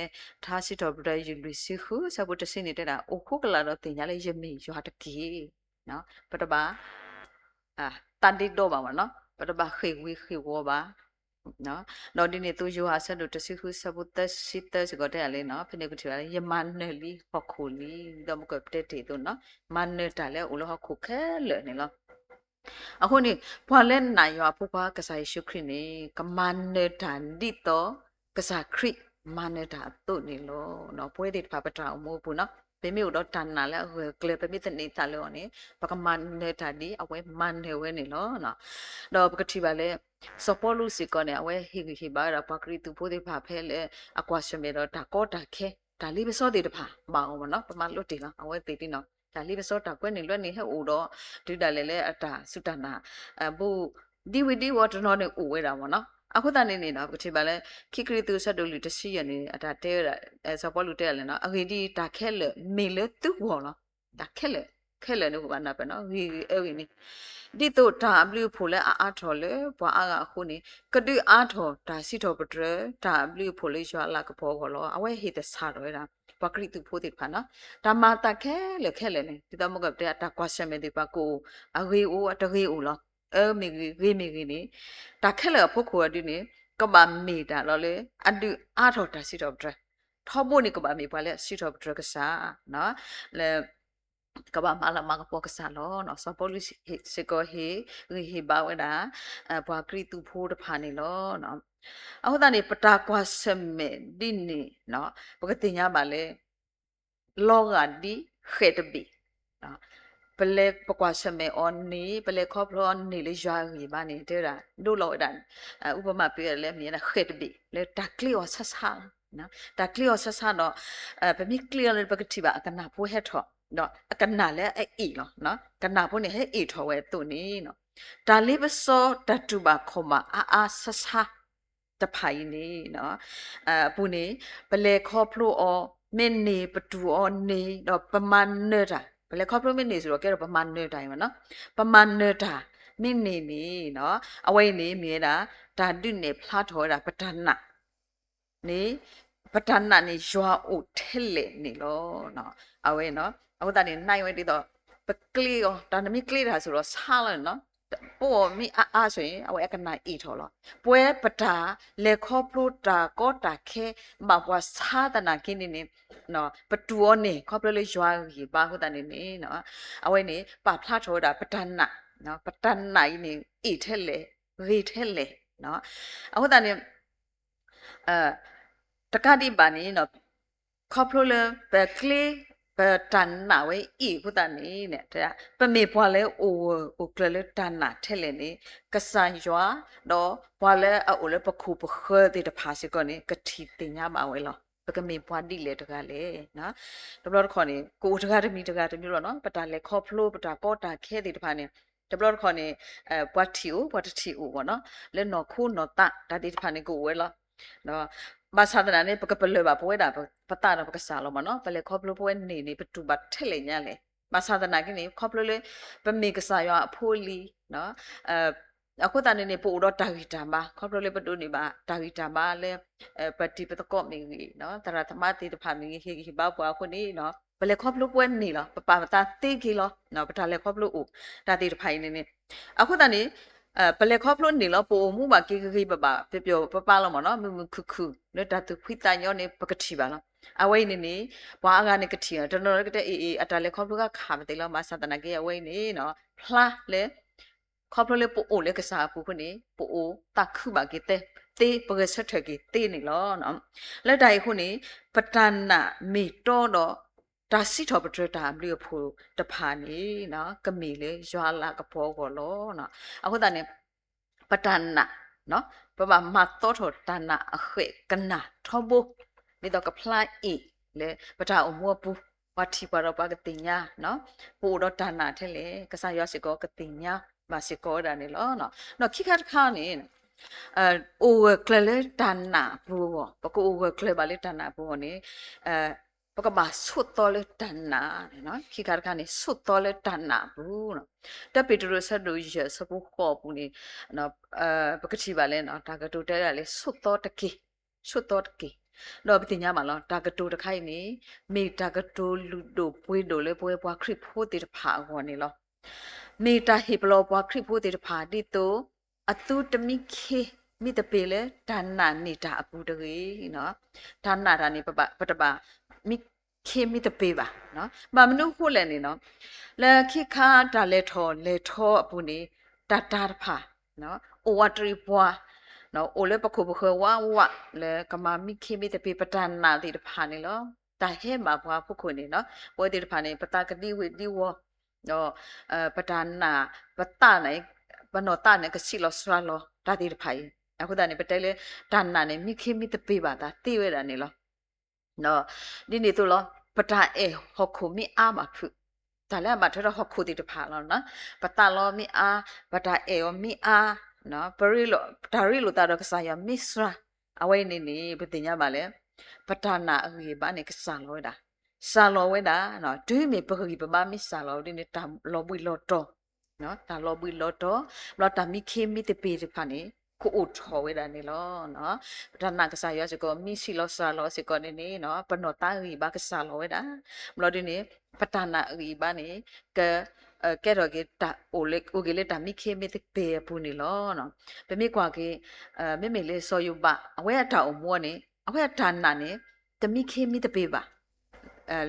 ထါစံးထီၣ်ပတြၢၤ ယုၢ်လွံၢ်ဆံဃု ဆၢဖိတဆံန့ၣ်တဲဒၣ် အိၣ်ဃိကလာ်ဒီးသ့ၣ်ညါလၢယမ့ၢ်ယွၤတက့ၢ်. ပတဘၣ် သးဒ့ဒီဘၣ်ဘၣ်နီၤ, ပတဘၣ်ဃ့ၢ်ဝံၤဃ့ၢ်ဝီဘၣ်. ဒီးဒ်န့ၣ်အသိး ယိၤဟၣ်အဆၢဒိၣ်တဆံဃု ဆၢဖိသၢဆံသၢစ့ၢ်ကီးတဲဒၣ်လံနီၤ, ဖဲန့ၣ်ပထံၣ်ဘၣ်လၢ ယမၤနၢၤလံဟီၣ်ခိၣ်လံ, ဒီးမ့ၢ်ကပတဲတ့ၢ်အသိးနီၤ, မၤနၢၤတၢ်လၢအအိၣ်လၢဟီၣ်ခိၣ်ခဲလၢာ်န့ၣ်လီၤ. အဃိန့ၣ် ပှၤလၢနာ်ယွၤအဖိခွါကစၢ်ယ့ၣ်ၡူးခရံာ်န့ၣ် ကမၤနၢၤတၢ်ဒ်သိး ကစၢ်ခရံာ်မၤနၢၤတၢ်အသိးန့ၣ်လီၤ. ပဝဲသ့ၣ်တဖၣ်ပတၢ်အိၣ်မူအပူၤနီၤ, ပမ့ၢ်အိၣ်ဒီးတၢ်နာ်လၢအဂၢၢ်ကျၢၤ ပမ့ၢ်သန့ၤသးလၢအီၤန့ၣ် ပကမၤနၢၤတၢ်ဒ်အဝဲမၤနၢၤဝဲန့ၣ်လီၤ. ဒီးပကထံၣ်ဘၣ်လၢ စီၤပီလူးစ့ၢ်ကီးန့ၣ် အဝဲဟ့ၣ်ဂံၢ်ဟ့ၣ်ဘါဝဲဒၣ်ပှၤကရံၣ်သူးဖိသ့ၣ်တဖၣ်ဖဲလၢ အကွၢ်ဆၢၣ်မဲာ်ဒီးတၢ်ကီတၢ်ခဲ တၢ်လ့ပစီသ့ၣ်တဖၣ်ဘၣ်အီၤမ့ၢ်နီၤ, ပမၤလိတ့ၢ်လီၤ အဝဲသ့ၣ်သ့ၣ်နီၤ, တၢ်လ့ပစီတၢ်ကွဲန့ၣ်လွဲန့ၣ်ဟဲအိၣ်ဒီး တုၤဒၣ်လဲာ်လၢအတၢ်စူၢ်တၢ်နာ် ဘူး ဒ်ဝံၤဒ်ဝီၤတနီၤန့ၣ်အိၣ်ဝဲဒၣ်မ့ၢ်နီၤ. အဃိသတးန့ၣ်န့ၣ်နီၤ ပကထံၣ်ဘၣ်လၢ ခံကရံၣ်သူးအဆၢဒိၣ်လွံၢ်တဆံယဲၢ်န့ၣ် အတၢ်တဲဝဲဒၣ် စီၤပီလူးတဲဒၣ်လဲာ်နီၤ, အဂ့ၢ်ဒ်အံၤ တၢ်ခဲလၢာ်မ့ၢ်လၢသုဂီၢ်လီၤ. တၢ်ခဲလၢာ် ခဲလၢာ်န့ၣ် ပဘၣ်နၢ်ပၢၢ်နီၤ ဂ့ၤဂ့ၤအၢဂ့ၤန့ၣ်, ဒ်သိးတၢ်အဘျုးအဖှိၣ်လၢအအါထီၣ်လၢပှၤအါဂၤအဃိန့ၣ် ကဒုးအါထီၣ်တၢ်စံးထီၣ်ပတြၢၤ တၢ်အဘျုးအဖှိၣ်လၢယွၤအလၤကပီၤအဂီၢ်လီၤ. အဝဲဟ့ၣ်သဆၣ်ထီၣ်ဝဲဒၣ် ပှၤကရံၣ်သူးဖိသ့ၣ်တဖၣ်နီၤ တၢ်မၤအသးခဲလၢာ်ခဲလၢာ်န့ၣ် ဒ်သိးမ့ၢ်ကတဲအတၢ်ကွၢ်ဆၢၣ်မဲာ်သ့ၣ်တဖၣ်ကအိၣ် အဂ့ၤအိၣ် အတဂ့ၤအိၣ်လီၤ. အၢမ့ၢ်ဂ့ၤ ဂ့ၤမ့ၢ်ဂ့ၤန့ၣ် တၢ်ခဲလၢာ်အဖီခိၣ်အဒုန့ၣ် ကဘၣ်မ့ၢ်တၢ်လီၤလၢ အဒုးအါထီၣ်တၢ်စံးထီၣ်ပတြၢၤ, ထီဘိန့ၣ်ကဘၣ်မ့ၢ်ပှၤလၢအစံးထီၣ်ပတြၢၤကစၢ် လၢ ကဘၣ်မၤလၤမၤကပီၤကစၢ်လီၤ. စီၤပီလူးစ့ၢ်ကီးဟ့ၣ်ဂံၢ်ဟ့ၣ်ဘါဝဲဒၣ် ပှၤကရံၣ်သူးဖိတဖၣ်န့ၣ်လီၤ. အဃိသတးန့ၣ် ပတၢ်ကွၢ်ဆၢၣ်မဲာ်ဒ်န့ၣ် ပကသ့ၣ်ညါဘၣ်လၢ လီၤဂာ်ဒ်ဃဲးတဘ့ၣ် ပလဲၤပကွၢ်ဆၢၣ်မဲာ်အီၤန့ၣ် ပလဲၤခီဖျိအီၤန့ၣ်လၢယွၤအဂံၢ်ဘါန့ၣ် တဲဝဲဒၣ် ဒိလီၤဝဲဒၣ် ဥပမၤပှဲၤလၢမ့ၢ်ဝဲဒၣ်ဃဲးတဘ့ၣ် လၢတၢ်ကျ့အီၤဆါဆါလီၤ. တၢ်ကျ့အီၤဆါဆါဒီး ပမ့ၢ်ကျ့အီၤလၢပကထံၣ်ဘၣ်အကနၣ်ဖိဟဲထီၣ် ဒီးအကနၣ်လၢအအ့ၣ်လီၤ. ကနၣ်ဖိန့ၣ်ဟဲအ့ၣ်ထီၣ်ဝဲအသိးန့ၣ် တၢ်လ့ပစီတၢ်တူၢ်ဘၣ်ခီၣ်ဘၣ်အါအါဆါဆါ တဖၣ်အံၤန့ၣ် အပူၤန့ၣ် ပလဲၤခီဖျိအီၤမ့ၢ်န့ၢ် ပတူၢ်အီၤန့ၢ် ဒီးပမၤနၢၤတၢ် ပလဲၤခီဖျိမ့ၢ်န့ၢ်စ့ၢ်ကီး ကဲထီၣ်ပမၤနၢၤတၢ်အံၤမ့ၢ်နီၤ ပမၤနၢၤတၢ်မ့ၢ်န့ၢ်န့ၣ် အဝဲအံၤန့ၣ်မ့ၢ်ဝဲဒၣ် တၢ်ဒုးနဲၣ်ဖျါထီၣ်ဝဲဒၣ်ပတၢ်နာ် န့ၣ် ပတၢ်နာ်န့ၣ်ယွၤအိၣ်ထဲလဲၣ်န့ၣ်လီၤ. အဝဲ အဃိသတးန့ၣ် နာ်ဝဲဒ်သိး ပကျ့အီၤ တၢ်နမ့ၢ်ကျ့တၢ်စ့ၢ်ကီးဆါလီၤန့ၣ်နီၤ ပအိၣ်မ့ၢ်အါအါဆိၣ်အံၤ အဝဲအကနၣ်အ့ၣ်ထီၣ်လီၤ. ပဝဲပတၢ်လဲၤခီဖျိတၢ်ကီတၢ်ခဲ ဘၣ်ပှၤဆါသနာ်က့န့ၣ်န့ၣ် ပတူၢ်အီၤန့ၢ် ခီဖျိလၢယွၤဂံၢ်ဘါအဃိသတးန့ၣ်န့ၣ် အဝဲန့ၣ် ပာ်ဖျါထီၣ်ဝဲဒၣ်ပတၢ်နာ် ပတၢ်နာ်အံၤန့ၣ် အ့ၣ်ထဲလဲၣ် ဂ့ၤထဲလဲၣ် အဃိသတးန့ၣ် တကးဒံးဘၣ်န့ၣ် ခီဖျိလၢပကျ့ ပတၢ်နာ်ဝဲအံၤအဃိသတးန့ၣ် ပမ့ၢ်ပှၤလၢအိၣ်ဂၢၢ်အိၣ်ကျၢၤလၢတၢ်နာ်ထဲလဲၣ်န့ၣ် ကစၢ်ယွၤ ဒီးပှၤလၢအအိၣ်လၢပခိၣ်ပဃၢၤသ့ၣ်တဖၣ်စ့ၢ်ကီးန့ၣ် ကထံၣ်သ့ၣ်ညါဘၣ်ဝဲလီၤ. ပကမ့ၢ်ပှၤဒ်လဲၣ်တဂၤလဲၣ်. တဘျီတခီၣ်န့ၣ် ကအိၣ်တဂၤတမံၤတဂၤတမံၤလီၤနီၤ ပတၢ်လဲၤခီဖျိ ပတၢ်ကီတၢ်ခဲသ့ၣ်တဖၣ်န့ၣ် တဘျီတခီၣ်န့ၣ် ပှၤထံၣ်အိၣ် ပှၤတထံၣ်အိၣ်ဘၣ်နီၤ လၢနီၢ်ခိနီၢ်သးတၢ်သ့ၣ်တဖၣ်န့ၣ် ကအိၣ်ဝဲလီၤ. ဘၣ်ဆၣ်သနာ်န့ၣ် ပကပလၢၢ်ဘၣ်ပဝဲဒၣ် ပသးဒီးပကစၢ်လီၤမ့ၢ်နီၤ ပလဲၤခီဖျိပဝဲန့ၣ်န့ၣ် ပတူၢ်ဘၣ်ထဲလဲၣ်ညါလဲၣ်. ဘၣ်ဆၣ်သနာ်က့န့ၣ် ခီဖျိလၢ ပမ့ၢ်ကစၢ်ယွၤအဖိအလံၤ အဃိသတးန့ၣ်န့ၣ် ပအိၣ်ဒီးတၢ်ဂံၢ်တၢ်ဘါ ခီဖျိလၢပဒိးန့ၢ်ဘၣ်တၢ်ဂံၢ်တၢ်ဘါလၢ ပတံၤပသကိးမ့ၢ်ဂ့ၤ သရၣ်သမါသ့ၣ်တဖၣ်မ့ၢ်ဂ့ၤ ဟ့ၣ်ဂံၢ်ဟ့ၣ်ဘါပှၤအဃိန့ၣ် ပလဲၤခီဖျိပဝဲန့ၣ်လီၤ ပပာ်ပသးသ့က့ၤလီၤ ပတၢ်လဲၤခီဖျိအိၣ် တၢ်သ့ၣ်တဖၣ်အံၤန့ၣ်န့ၣ် အဃိသတးန့ၣ် ပလဲၤခီဖျိန့ၢ်လီၤ ပအိၣ်မူဘၣ်က့ၤဂ့ၤဂ့ၤဘၣ်ဘၣ် ပျီၤပျီၤပပာ်လီၤမ့ၢ်နီၤ မုာ်မုာ်ခုၣ်ခုၣ် လၢတၢ်သူၣ်ဖှံသးညီန့ၣ် ပကထံၣ်ဘၣ်လီၤ. အဝဲအံၤန့ၣ်န့ၣ် ပှၤအါဂၤန့ၣ်ကထံၣ် တနီၤကတဲအ့ၣ်အ့ၣ် အတၢ်လဲၤခီဖျိဂၤခးမ့ၢ်သ့လီၤ ဘၣ်ဆၣ်သနာ်က့ အဝဲအံၤန့ၣ် ဖျါလၢ ခီဖျိလၢပအိၣ်လၢကစၢ်အပူၤအဃိန့ၣ် ပအိၣ်သးခုဘၣ်က့ၤသ့ သ့ ပဂဲၤဆၢထၢၣ်က့ၤသ့န့ၣ်လီၤ. လၢတၢ်အံၤအဃိန့ၣ် ပတၢ်နာ်မ့ၢ်တီဒီး တၢ်စံးထီၣ်ပတြၢၤတၢ်အဘျုးအဖှိၣ်တဖၣ်န့ၣ် ကမ့ၢ်လၢယွၤအလၤကပီၤအဂီၢ်လီၤ. အဃိသတးန့ၣ် ပတၢ်နာ် ပဘၣ်မၤသီထီၣ်တၢ်နာ်အဃဲၣ်ကနၣ်ထီဘိ ဒ်သိးကဖျါအ့ၣ်လၢပတၢ်အိၣ်မူအပူၤ ပှၤထံၣ်ပှၤဒီးပှၤကသ့ၣ်ညါ ပအိၣ်ဒီးတၢ်နာ်ထဲလဲၣ် ကစၢ်ယွၤစ့ၢ်ကီးကသ့ၣ်ညါဘၣ်စ့ၢ်ကီးဝဲဒၣ်န့ၣ်လီၤ. ဒီးခံခါတခါန့ၣ် အိၣ်ဂၢၢ်ကျၢၤလၢတၢ်နာ်အပူၤအဂီၢ် ပကအိၣ်ဂၢၢ်ကျၢၤဘၣ်လၢတၢ်နာ်အပူၤအဂီၢ်န့ၣ် ပကဘၣ်ဆိးသီလၢတၢ်နာ်န့ၣ်လီၤ. ခံခါတခါန့ၣ် ဆိးသီလၢတၢ်နာ်အပူၤလီၤ. တၢပ့းတရူးအဆၢဒိၣ်ယဲၢ်အဆၢဖိဃိးအပူၤန့ၣ် ပကထံၣ်ဘၣ်လၢ တၢ်ကတိၤတဲဒၣ်လၢဆိးသီတက့ၢ်, ဆိးသီတက့ၢ်. ဒီးပသ့ၣ်ညါဘၣ်လီၤ တၢ်ကတိၤတခါအံၤန့ၣ် မ့ၢ်တၢ်ကတိၤလုၢ်ဒိၣ်ပှ့ၤဒိၣ်လၢပဝဲပှၤခရံာ်ဖိသ့ၣ်တဖၣ်အဂီၢ်န့ၣ်လီၤ. မ့ၢ်တၢ်ဟ့ၣ်ပလီၢ်ပှၤခရံာ်ဖိသ့ၣ်တဖၣ်ဒ်သိး အသုတမံခ့မံသပ့ၤလၢတၢ်နာ်န့ၢ်တၢ်အပူၤတဂ့ၤ. တၢ်နာ်တၢ်န့ၣ် ပတဘၣ်မံခ့မံသပ့ၤဘၣ်. ဘၣ်မနုၤအဃိလဲၣ်န့ၣ် လၢခံခါတၢ်လဲၤထီၣ်လဲၤထီအပူၤန့ၣ် တၢ်တၢ်တဖၣ် အိၣ်ဝးတရံးပှၤ အိၣ်လၢပခိၣ်ပဃၢၤဝးဝး လၢကမၤမံခ့မံသပ့ၤပတၢ်နာ်သ့ၣ်တဖၣ်န့ၣ်လီၤ. တၢ်ဟဲဘၣ်ပှၤဖီခိၣ်န့ၣ် ပဝဲသ့ၣ်တဖၣ်န့ၣ် ပသးကဒံဝ့ၤဒံဝီၤ ဒီး ပတၢ်နာ် ပသးန့ၣ် ပနီၢ်သးန့ၣ် ကဆံးလီၤစှၤလီၤတၢ်သ့ၣ်တဖၣ်အံၤ အဃိသတးန့ၣ် ပတဲလၢ တၢ်နာ်န့ၣ် မံခ့မံသပ့ၤဘၣ်သးသ့ဝဲဒၣ်န့ၣ်လီၤ. ဒ်န့ၣ်အသိးလီၤ ပတၢ်အဲၣ်ဟီၣ်ခိၣ်မ့ၢ်အါဘၣ်ဖုး တၢ်လၢအဘၣ်ထွဲဒီးဟီၣ်ခိၣ်သ့ၣ်တဖၣ်လီၤ. ပသးလီမ့ၢ်အါ ပတၢ်အဲၣ်အီၤမ့ၢ်အါ ပတၢ်ရ့လိာ်သးဒီးကစၢ်ယွၤမ့ၢ်စှၤ အဝဲအံၤန့ၣ်န့ၣ် ပသ့ၣ်ညါဘၣ်လၢ ပတၢ်နာ်အဂံၢ်အဘါန့ၣ်ကစှၤလီၤဝဲဒၣ် စှၤလီၤဝဲဒၣ်, တုၤမ့ၢ်ပဂံၢ်ပဘါမ့ၢ်စှၤလီၤဒ်န့ၣ် တၢ်လီၤဘှံးလီၤတီၤ, တၢ်လီၤဘှံးလီၤတီၤ, ဘျီတၢ်မံခ့မံသပ့ၤတဖၣ်န့ၣ် ကအိၣ်ထီၣ်ဝဲဒၣ်န့ၣ်လီၤ. ပတၢ်နာ်ကစၢ်ယွၤစ့ၢ်ကီး မ့ၢ်ဆံးလီၤစှၤလီၤစ့ၢ်ကီးန့ၣ်န့ၣ် ပနီၢ်သးဂံၢ်ဘါကစှၤလီၤဝဲဒၣ်, ဘျီဒ်န့ၣ် ပတၢ်နာ်ဂံၢ်ဘါန့ၣ် က ကဲထီၣ်က့ၤ အိၣ်က့ၤလၢတၢ်မံခ့မံသပ့ၤအပူၤန့ၣ်လီၤ. ပမ့ၢ်ကွၢ်က့ၤ မ့မ့ၢ်လၢစီၤယိၤဘး အဝဲအတၢ်အိၣ်မူန့ၣ် အဝဲအတၢ်နာ်န့ၣ် တမံခ့မံသပ့ၤဘၣ်.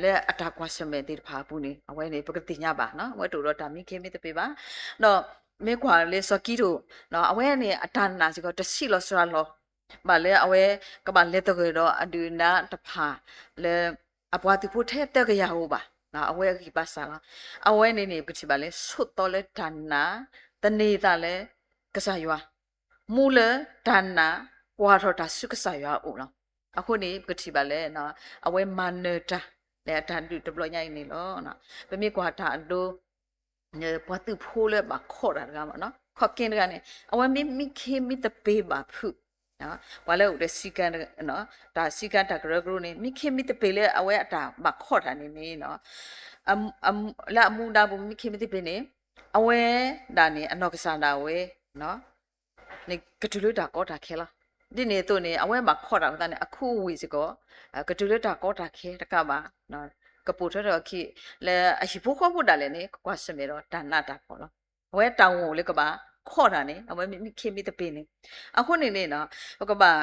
လၢအတၢ်ကွၢ်ဆၢၣ်မဲာ်သ့ၣ်တဖၣ်အပူၤန့ၣ် အဝဲန့ၣ် ပကသ့ၣ်ညါဘၣ် အဝဲတအိၣ်ဒီးတၢ်မံခ့မံသပ့ၤဘၣ်. ဒီးမ့ၢ်ကွၢ်လၢစီၤကံဒိၣ် အဝဲန့ၣ်အတၢ်နာ်စ့ၢ်ကီး တဆံးလီၤစှၤလီၤ ဘၣ်လၢအဝဲကဘၣ်လဲၤသဂၢၢ်ဒီးအဒုၣ်အဒါတဖၣ်လၢ အပှၤသုးဖိထဲသၢကယၤဧိၤဘၣ်, အဝဲအဂံၢ်ဘါစှၤလီၤ. အဝဲန့ၣ်န့ၣ် ပကထံၣ်ဘၣ်လၢ ဆိးသီလၢတၢ်နာ် သန့ၤသးလၢကစၢ်ယွၤ, မူလၢတၢ်နာ် ကွၢ်ထီၣ်တၢ်ဆူကစၢ်ယွၤအအိၣ်လီၤ. အဃိန့ၣ် ပကထံၣ်ဘၣ်လၢ အဝဲမၤနၢၤတၢ် လၢအတၢ်ဒုးတဘျီညါအံၤန့ၣ်လီၤ. ပမ့ၢ်ကွၢ်တၢ်အဒိ ပှၤသုးဖိလၢဘၣ်ခိးတၢ်တဂၤမ့ၢ်နီၤ ခီၣ်က့တဂၤန့ၣ် အဝဲမ့ၢ်မံခ့မံသပ့ၤဘၣ်ဖုး, ပှၤလၢအအိၣ်ဒီးစံက တၢ်စံကတၢ်ကရၢကရိန့ၣ် မံခ့မံသပ့ၤလၢအဝဲအတၢ်ဘၣ်ခိးတၢ်န့ၣ်န့ၣ် လၢအမူဒါပူၤမံခ့မံသပ့ၤန့ၣ် အဝဲဒၣ်န့ၣ် အနီၢ်ကစၢ်ဒၣ်ဝဲ န့ၣ်ကတုၤလၢတၢ်ကီတၢ်ခဲလီၤ. ဒ်န့ၣ်အသိးန့ၣ် အဝဲဘၣ်ခိးတၢ်အဃိသတးန့ၣ် အခူအဝ့ၢ်စ့ၢ်ကီး ကတုၤလၢတၢ်ကီတၢ်ခဲတကးဘၣ်, ကပိာ်ထွဲထီၣ်အခံ လၢအဟံၣ်ဖိဃီဖိဒၣ်လဲာ်န့ၣ် ကကွၢ်ဆၢၣ်မဲာ်ဒီးတၢ်နးတၢ်ဖှီၣ်လီၤ. အဝဲတၢ်ဂီၤလၢကဘၣ်ခိးတၢ်န့ၣ် အဝဲမ့ၢ်မံခ့မံသပ့ၤန့ၣ်, အဃိန့ၣ်န့ၣ် ပကဘၣ်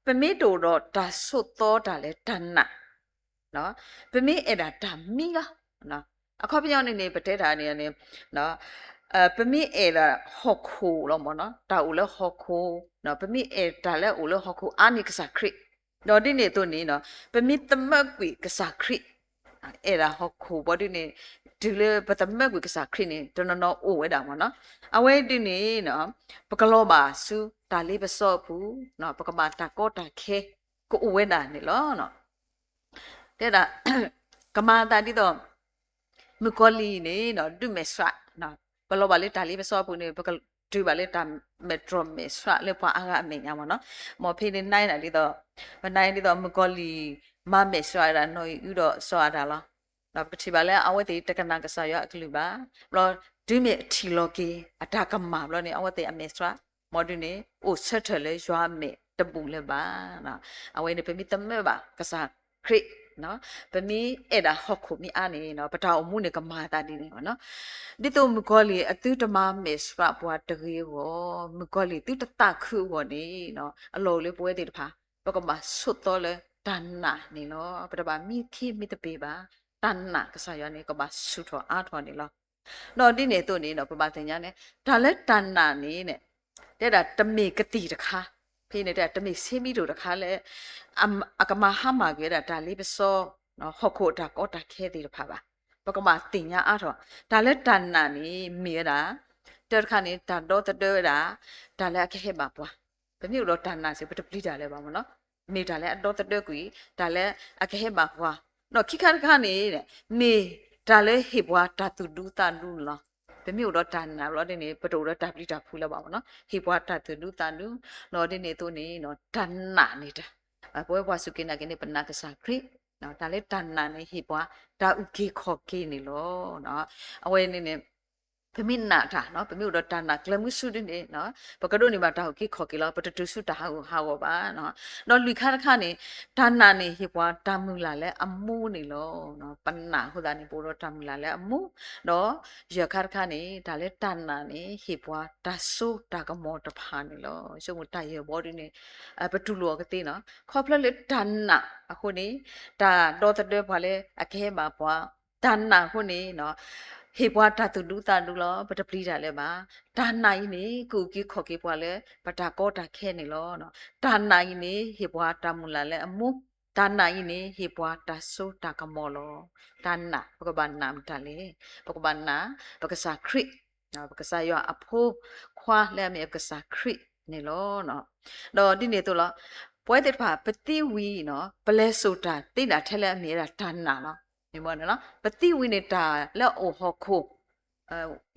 ပမ့ၢ်တအိၣ်ဒီးတၢ်ဆိးသီတၢ်လၢတၢ်နာ် ပမ့ၢ်အဲၣ်ဒၣ်တၢ်မံလီၤ. အခီပညီန့ၣ်န့ၣ် ပတဲတၢ်န့ၣ်န့ၣ် ပမ့ၢ်အဲၣ်ဒၣ်ဟီၣ်ခိၣ်လီၤမ့ၢ်နီၤ တၢ်အိၣ်လၢဟီၣ်ခိၣ်, ပမ့ၢ်အဲၣ်တၢ်လၢအအိၣ်လၢဟီၣ်ခိၣ်အါန့ၢ်ကစၢ်ခရံာ်, ဒီးဒ်န့ၣ်အသိးန့ၣ် ပမ့ၢ်သမၢကွံာ်ကစၢ်ခရံာ် အဲၣ်ဒၣ်ဟီၣ်ခိၣ်ဘီဒ်န့ၣ် တုၤလၢပသမၢကွံာ်ကစၢ်ခရံာ်န့ၣ် တနီၤနီၤအိၣ်ဝဲဒၣ်မ့ၢ်နီၤ, အဝဲဒ်န့ၣ် ပကလီၤဘၣ်ဆူတၢ်လ့ပစီအပူၤ, ပကဘၣ်တၢ်ကီတၢ်ခဲ ကအိၣ်ဝဲဒၣ်န့ၣ်လီၤ. တဲဒၣ် ကမၤအသးဒ်သိး မုၣ်ကီၤလံၢ်န့ၣ် ဒုးမဲာ်ဆှး, ပလီၤဘၣ်လၢတၢ်လ့ပစီအပူၤန့ၣ် ပကတုၤဘၣ်လၢတၢ်မဲာ်တြီၢ်မဲာ်ဆှးလၢပှၤအါဂၤအမဲာ်ညါမ့ၢ်နီၤ, မ်ဖဲန့ၣ်နၢ်ဒၣ်ဒ်သိး ပနၢ်ဒ်သိးမုၣ်ကီၤလံၢ် မၤမဲာ်ဆှးဝဲဒၣ်နီၢ်အံၤအုဒီးစီၤအၤဒၣ်လီၤ. ပကထံၣ်ဘၣ်လၢအဝဲသ့ၣ်တကနၣ်ကစၢ်ယွၤအကလုၢ်ဘၣ်, ဘျီတုၤမ့ၢ်အထံၣ်လီၤက့ၤ အတၢ်ကမၣ်ဘျီန့ၣ် အဝဲသ့ၣ်အမဲာ်ဆှး မ်ဒ်န့ၣ် အိၣ်ဆၢထၢၣ်လၢယွၤအမဲာ်တဘူၣ်လၢၤဘၣ်. အဝဲန့ၣ် ပမ့ၢ်သမၢဘၣ်ကစၢ်ခရံာ်, ပမ့ၢ်အဲၣ်ဒၣ်ဟီၣ်ခိၣ်မ့ၢ်အါန့ၣ် ပတၢ်အိၣ်မူန့ၣ်ကမၤအသးဒ်န့ၣ်လီၤ. ဒ်သိးမုၣ်ကီၤလံၢ်အသုတမၤမဲာ်ဆှးပှၤတဂ့ၤအဂီၢ်, မုၣ်ကီၤလံၢ်သုတသးခုအဂီၢ်န့ၣ် အလီၢ်အိၣ်လၢပဝဲသ့ၣ်တဖၣ် ပကဘၣ်ဆိးသီလၢတၢ်နာ်န့ၣ်လီၤ. ပတဘၣ်မံခ့မံသပ့ၤဘၣ်, တၢ်နာ်ကစၢ်ယွၤန့ၣ် ကဘၣ်ဆူၣ်ထီၣ်အါထီၣ်န့ၣ်လီၤ. ဒီးဒ်န့ၣ်အသိးန့ၣ် ပဘၣ်သ့ၣ်ညါန့ၣ် တၢ်လၢတၢ်နာ်န့ၣ် တဲဒၣ်တမ့ၢ်ကသံၣ်တခါ, ဖဲန့ၣ်တဲဒၣ်တမ့ၢ်ဆ့မံၤဒိၣ်တခါလၢ အကမၤဟါမၢ်ကွံာ်ဝဲဒၣ်တၢ်လ့ပစီ ဟီၣ်ခိၣ်အတၢ်ကီတၢ်ခဲသ့ၣ်တဖၣ်ဘၣ်. ပကဘၣ်သ့ၣ်ညါအါထီၣ် တၢ်လၢတၢ်နာ်န့ၣ် မ့ၢ်ဝဲဒၣ် တၢတခါန့ၣ် တၢ်ဒီသဒၢဝဲဒၣ် တၢ်လၢအကဟဲဘၣ်ပှၤ, ပမ့ၢ်အိၣ်ဒီးတၢ်နာ်စ့ၢ် ပတပျံၤတၢ်လၢၤဘၣ်မ့ၢ်နီၤ, မ့ၢ်တၢ်လၢအဒီသဒၢကွံာ် တၢ်လၢအကဟဲဘၣ်ပှၤ, ဒီးခံခါတခါန့ၣ် မ့ၢ်တၢ်လၢဟ့ၣ်ပှၤတၢ်သူၣ်ဒူသးဒူန့ၣ်လီၤ. ပမ့ၢ်အိၣ်ဒီးတၢ်နာ်ဘျီဒ်န့ၣ် ပတအိၣ်ဒီးတၢ်ပျံၤတၢ်ဖုးလၢၤဘၣ်မ့ၢ်နီၤ, ဟ့ၣ်ပှၤတၢ်သူၣ်ဒူသးဒူ, ဒီးဒ်န့ၣ်အသိးန့ၣ် တၢ်နာ်န့ၣ်တၢ် ပဝဲပှၤစူၢ်က့ၤနာ်က့ၤန့ၣ် ပနာ်ကစၢ်ခရံာ်, တၢ်လၢတၢ်နာ်န့ၣ် ဟ့ၣ်ပှၤတၢ်အုၣ်က့ၤခီၣ်က့ၤန့ၣ်လီၤ. အဝဲန့ၣ်န့ၣ် ပမ့ၢ်နာ်တၢ် ပမ့ၢ်အိၣ်ဒီးတၢ်နာ်ကျဲမုၢ်ဆူၣ်ဒ်န့ၣ် ပကဒိးန့ၢ်ဘၣ်တၢ်အုၣ်က့ၤခီၣ်က့ၤလီၤ, ပတတုၤဆူတၢ်ဟးဂူာ်ဟးဂီၤဘၣ်. ဒီးလွံၢ်ခါတခါန့ၣ် တၢ်နာ်န့ၣ် ဟ့ၣ်ပှၤတၢ်မုၢ်လၢ်လၢအမူန့ၣ်လီၤ. ပနာ်အဃိသတးန့ၣ် ပအိၣ်ဒီးတၢ်မုၢ်လၢ်လၢအမူ, ဒီးယဲၢ်ခါတခါန့ၣ် တၢ်လၢတၢ်နာ်န့ၣ် ဟ့ၣ်ပှၤတၢ်စိတၢ်ကမီၤတဖၣ်န့ၣ်လီၤ. ဆိကမိၣ်တၢ်ယဲၢ်ဘီဒ်န့ၣ် ပတူၢ်လိာ်အီၤကသ့နီၤ, ခီဖျိလၢတၢ်နာ်အဃိန့ၣ် တၢ်ဒီသဒၢပှၤလၢအကဟဲဘၣ်ပှၤ, တၢ်နာ်အဃိန့ၣ် ဟ့ၣ်ပှၤတၢ်သူၣ်ဒူသးဒူလီၤ, ပတပျံၤတၢ်လၢၤဘၣ်. တၢ်နာ်အံၤန့ၣ် ကအုၣ်က့ၤခီၣ်က့ၤပှၤလၢ ပတၢ်ကီတၢ်ခဲန့ၣ်လီၤ. တၢ်နာ်အံၤန့ၣ် ဟ့ၣ်ပှၤတၢ်မုၢ်လၢ်လၢအမူ, တၢ်နာ်အံၤန့ၣ် ဟ့ၣ်ပှၤတၢ်စိတၢ်ကမီၤလီၤ. တၢ်နာ် ပကဘၣ်နာ်မတၤလဲၣ်, ပကဘၣ်နာ် ပကစၢ်ခရံာ်, ပကစၢ်ယွၤအဖိခွါလၢအမ့ၢ်ပကစၢ်ခရံာ်န့ၣ်လီၤ. ဒီးဒ်န့ၣ်အသိးလီၤ, ပဝဲသ့ၣ်တဖၣ် ပသံဝံၤနီၤ ပလဲၤစိာ်တၢ်သ့ဒၣ်ထဲလၢအမ့ၢ်ဝဲဒၣ်တၢ်နာ်လီၤ. မ့ၢ်မ့ၢ်န့ၣ်လီၤ, ပသံဝံၤန့ၣ် တၢ်လၢအအိၣ်ဟီၣ်ခိၣ်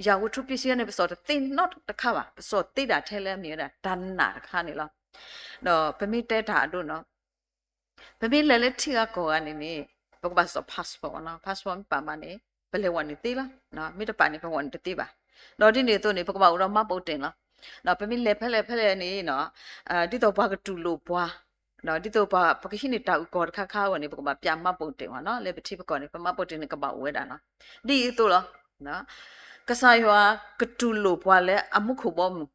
ယၤဝတ္ထုပစ္စည်းန့ၣ် ပစိာ်တသ့နီတခါဘၣ်, ပစိာ်သ့ဒၣ်ထဲလၢအမ့ၢ်ဝဲဒၣ်တၢ်နာ်တခါန့ၣ်လီၤ. ဒီးပမ့ၢ်တဲတၢ်အဒိနီၤ, ပမ့ၢ်လဲၤလၢထံဂၤကီၢ်ဂၤန့ၣ်န့ၣ် ပကဘၣ်စိာ် passport နီၤ, passport မ့ၢ်ပာ်မးန့ၣ် ပလဲၤဝဲန့ၣ်သ့လီၤ. မ့ၢ်တပာ်န့ၣ် ပဝဲန့ၣ်တသ့ဘၣ်. ဒီးဒ်န့ၣ်အသိးန့ၣ် ပကဘၣ်အိၣ်ဒီး မှတ်ပုံတင် လီၤ. ပမ့ၢ်လဲၤဖဲလဲၣ်ဖဲလဲၣ်န့ၣ်နီၤ, ဒ်သိးပှၤကတူၢ်လိာ်ပှၤ, ဒ်သိးပှၤ ပကဟံးန့ၢ်တၢ်အုၣ်ကီၤတခါခါအဂီၢ်န့ၣ် ပကဘၣ်ပြ မှတ်ပုံတင် ဝဲနီၤ, လၢပထံပကီၢ်န့ၣ် ပ မှတ်ပုံတင် န့ၣ် ကဘၣ်အိၣ်ဝဲဒၣ်နီၤ. ဒ်အံၤအသိးလီၤ. ကစၢ်ယွၤကတူၢ်လိာ်ပှၤလၢအမူခိၣ်ဘီမုၢ်,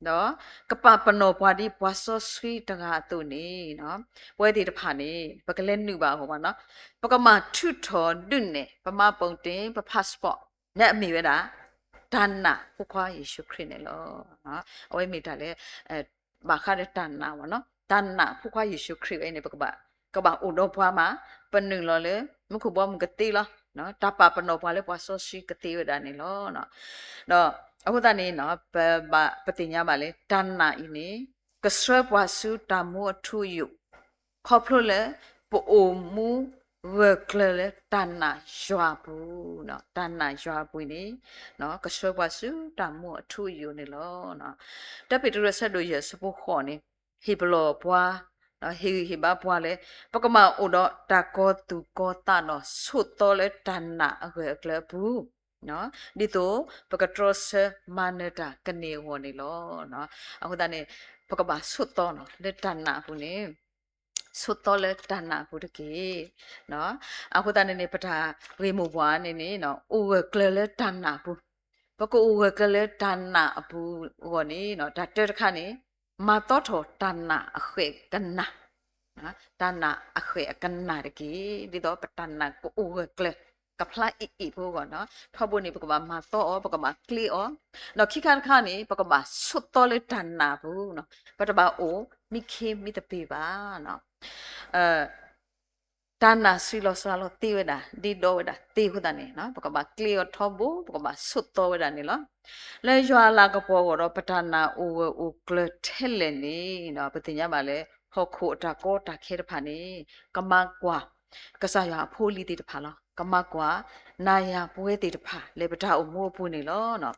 ဒီးကပာ်ပနီၣ်ပှၤဒ်ပှၤစီဆှံတဂၤအသိးန့ၣ်, ပဝဲသ့ၣ်တဖၣ်န့ၣ် ပကလဲၤနုာ်ဘၣ်အဂီၢ်ဘၣ်နီၤ, ပကမၤထုးထီၣ်ဒုးနဲၣ် ပ မှတ်ပုံတင် ပ passport လၢအမ့ၢ်ဝဲဒၣ် တၢ်နာ်ဖိခွါယ့ၣ်ၡူးခရံာ်န့ၣ်လီၤ. အဝဲမ့ၢ်တၢ်လၢ ဘၣ်ဃးဒီးတၢ်နာ်ဝဲနီၤ, တၢ်နာ်ဖိခွါယ့ၣ်ၡူးခရံာ်ဝဲန့ၣ် ပကဘၣ် ကဘၣ်အိၣ်ဒီးပှၤမး, ပနုာ်လီၤလၢ မူခိၣ်ဘီမုၢ်ကသ့လီၤ. တၢ်ပာ်ပနီၣ်ပှၤလၢပှၤစီဆှံကသ့ဝဲဒၣ်န့ၣ်လီၤ. ဒီးအဃိသတးန့ၣ် ပဘၣ်ပသ့ၣ်ညါဘၣ်လၢ တၢ်နာ်အံၤန့ၣ် ကဆှၢပှၤဆူတၢ်မူအထူအယိာ်, ခီဖျိလၢ ပအိၣ်မူဂၢၢ်ကျၢၤလၢတၢ်နာ်ယွၤအပူၤ, တၢ်နာ်ယွၤအပူၤန့ၣ် ကဆှၢပှၤဆူတၢ်မူအထူအယိာ်န့ၣ်လီၤ. တၢ်ပ့းတရူး အဆၢဒိၣ်ယဲၢ် အဆၢဖိဃိးန့ၣ် ဟ့ၣ်ပလီၢ်ပှၤ, ဟ့ၣ်ဂံၢ်ဟ့ၣ်ဘါပှၤလၢ ပကမၤအိၣ်ဒီးတၢ်ကီၤသူၣ်ကီၤသးဒီး ဆိးသီလၢတၢ်နာ်အဂၢၢ်အကျၢၤအပူၤ, ဒ်သိးပကတြီဆၢမၤနၢၤတၢ်ကန့ၢ်အဂီၢ်န့ၣ်လီၤ. အဃိသတးန့ၣ် ပကဘၣ်ဆိးသီနီၤ လၢတၢ်နာ်အပူၤန့ၣ်, ဆိးသီလၢတၢ်နာ်အပူၤတက့ၢ်. အဃိသတးန့ၣ်န့ၣ် ပတၢ်ဂ့ၢ်မိၢ်ပှၢ်န့ၣ်န့ၣ် အိၣ်ဂၢၢ်ကျၢၤလၢတၢ်နာ်အပူၤ, ပကအိၣ်ဂၢၢ်ကျၢၤလၢတၢ်နာ်အပူၤအဂီၢ်န့ၣ် တၢ်တၢတခါန့ၣ် မၤသီထီၣ်တၢ်နာ်အဃဲးကနၣ်, တၢ်နာ်အဃဲးအကနၣ်တက့ၢ်. ဒ်သိးပတၢ်နာ်ကအိၣ်ဂၢၢ်ကျၢၤ ကဖျါအံၤအံၤဖိအဂီၢ်နီၤ, ထီဘိန့ၣ် ပကဘၣ်မၤသီအီၤ, ပကဘၣ်ကျ့အီၤ, ဒီးခံခါတခါန့ၣ် ပကဘၣ်ဆိးသီလၢတၢ်နာ်အပူၤနီၤ, ပတဘၣ်အိၣ်မံခ့မံသပ့ၤဘၣ်. တၢ်နာ်ဆံးလီၤစှၤလီၤသ့ဝဲဒၣ်, ဒ့ဒီဝဲဒၣ်သ့အဃိသတးန့ၣ် ပကဘၣ်ကျ့အီၤထီဘိ, ပကဘၣ်ဆိးသီဝဲဒၣ်န့ၣ်လီၤ. လၢယွၤအလၤကပီၤအဂီၢ်ဒီး ပတၢ်နာ်အိၣ်ဂၢၢ်အိၣ်ကျၢၤထဲလဲၣ်န့ၣ် ပသ့ၣ်ညါဘၣ်လၢ ဟီၣ်ခိၣ်အတၢ်ကီတၢ်ခဲတဖၣ်န့ၣ် ကမၤကွၢ် ကစၢ်ယွၤအဖိအလံၤသ့ၣ်တဖၣ်လီၤ. ကမၤကွၢ် နၤယၤပဝဲသ့ၣ်တဖၣ် လၢပတၢ်အိၣ်မူအပူၤန့ၣ်လီၤ.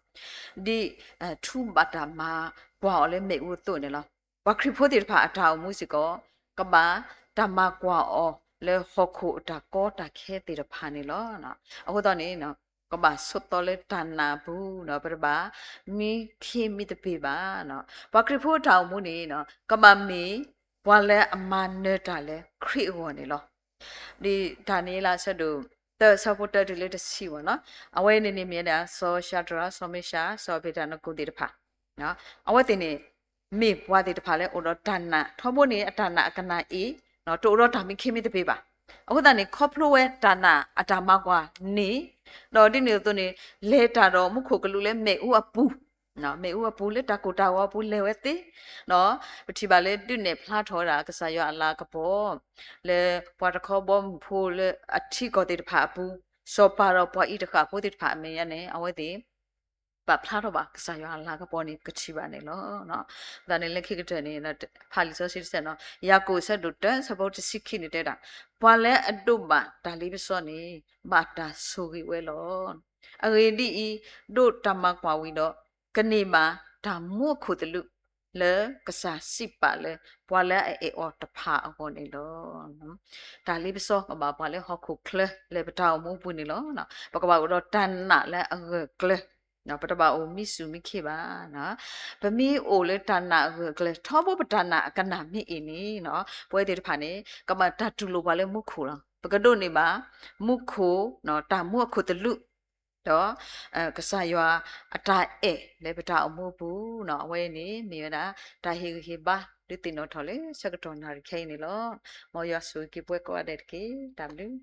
ဒ်ထူဘၣ်တၢ်မၤကွၢ်အီၤလၢမ့ၣ်အူအသိးန့ၣ်လီၤ. ပှၤခရံာ်ဖိသ့ၣ်တဖၣ်အတၢ်အိၣ်မူစ့ၢ်ကီး ကဘၣ်တၢ်မၤကွၢ်အီၤလၢဟီၣ်ခိၣ်အတၢ်ကီတၢ်ခဲသ့ၣ်တဖၣ်န့ၣ်လီၤ. အဃိသတးန့ၣ် ကဘၣ်ဆိးသီလၢတၢ်နာ်အပူၤ, ပတဘၣ်မံခ့မံသပ့ၤဘၣ်. ပှၤခရံာ်ဖိအတၢ်အိၣ်မူန့ၣ် ကဘၣ်မ့ၢ်ပှၤလၢအမၤနၢၤတၢ်လၢခရံာ်အဂီၢ်န့ၣ်လီၤ. ဒ်ဒၤနံးယ့လး အဆၢဒိၣ်သၢ အဆၢဖိတၢတုၤလၢတဆံအဂီၢ်နီၤ, အဝဲန့ၣ်န့ၣ်မ့ၢ်ဝဲဒၣ် စီၤၡၤဒြး, စီၤမ့ၡး, စီၤအဘ့းနကိၤသ့ၣ်တဖၣ်, အဝဲသ့ၣ်န့ၣ် မ့ၢ်ပှၤသ့ၣ်တဖၣ်လၢအိၣ်ဒီးတၢ်နာ်, ထီဘိန့ၣ် အတၢ်နာ်အကနၣ်အ့ၣ်, တအိၣ်ဒီးတၢ်မံခ့မံသပ့ၤဘၣ်. အဃိသတးန့ၣ် ခီဖျိဝဲတၢ်နာ်အတၢ်မၤကွၢ်န့ၣ်, ဒီးဒ်န့ၣ်အသိးန့ၣ် လဲၤတၢ်ဒီးမူခိၣ်ကလူးလၢမ့ၣ်အူအပူၤ, မ့ၣ်အူအပူၤလၢတၢ်ကိၢ်တၢ်ဂီၤအပူၤလဲၤဝဲသ့, ပထံၣ်ဘၣ်လၢဒုးနဲၣ်ဖျါထီၣ်ဝဲဒၣ်ကစၢ်ယွၤအလၤကပီၤ လၢပှၤတခီဘီမုၢ်ဖိလၢအထံကီၢ်သ့ၣ်တဖၣ်အပူၤ, စီၤပၤဒီးပှၤအံၤတဃၣ်ဖိသ့ၣ်တဖၣ်အမဲာ်ညါန့ၣ် အဝဲသ့ၣ် ပာ်ဖျါထီၣ်ဘၣ်ကစၢ်ယွၤအလၤကပီၤန့ၣ် ပကထံၣ်ဘၣ်န့ၣ်လီၤ. သတးန့ၣ်လၢခံကတၢၢ်န့ၣ် ဖးလံာ်စီဆှံတဆၢနီၤ, ယၤကိာ် အဆၢဒိၣ်တၢ အဆၢဖိတဆံခံန့ၣ်တဲဒၣ်, ပှၤလၢအဒိးဘၣ်တၢ်လ့ပစီန့ၣ် ဘၣ်တၢ်ဆိၣ်ဂ့ၤဝဲလီၤ. အဂ့ၢ်ဒ်အံၤ, ဒိးတၢ်မၤကွၢ်ဝံၤဒီး ကန့ၢ်ဘၣ်တၢ်မူအခိၣ်သလုး လၢကစၢ်စံးပာ်လၢ ပှၤလၢအအဲၣ်အီၤတဖၣ်အဂီၢ်န့ၣ်လီၤ. တၢ်လ့ပစီကဘၣ်ပှၤလၢဟီၣ်ခိၣ်ချၢလၢပတၢ်အိၣ်မူအပူၤန့ၣ်လီၤ. ပကဘၣ်အိၣ်ဒီးတၢ်နာ်လၢအဂၢၢ်ကျၢၤ, ပတဘၣ်အိၣ်မံစူၢ်မံခ့ဘၣ်. ပမ့ၢ်အိၣ်လၢတၢ်နာ်အဂၢၢ်ကျၢၤ ထီဘိပတၢ်နာ်အကနၣ်မ့ၢ်အ့ၣ်န့ၣ်, ပဝဲသ့ၣ်တဖၣ်န့ၣ် ကဘၣ်တၢ်တူၢ်လိာ်ပှၤလၢမူခိၣ်လီၤ. ပကဒိးန့ၢ်ဘၣ် မူခိၣ်, တၢ်မူအခိၣ်သလုး ဒီး ကစၢ်ယွၤအတၢ်အဲၣ်လၢပတၢ်အိၣ်မူအပူၤနီၤ, အဝဲန့ၣ်မ့ၢ်ဝဲဒၣ် တၢ်ဟ့ၣ်ဂံၢ်ဟ့ၣ်ဘါ ဒုးသ့ၣ်နီၣ်ထီၣ်လၢဆၢကတီၢ်နၣ်ရံၣ်ခဲအံၤန့ၣ်လီၤ. မ်ယွၤဆိၣ်ဂ့ၤက့ၤပှၤကိးဂၤဒဲးတက့ၢ်. တၢ်ဘျုး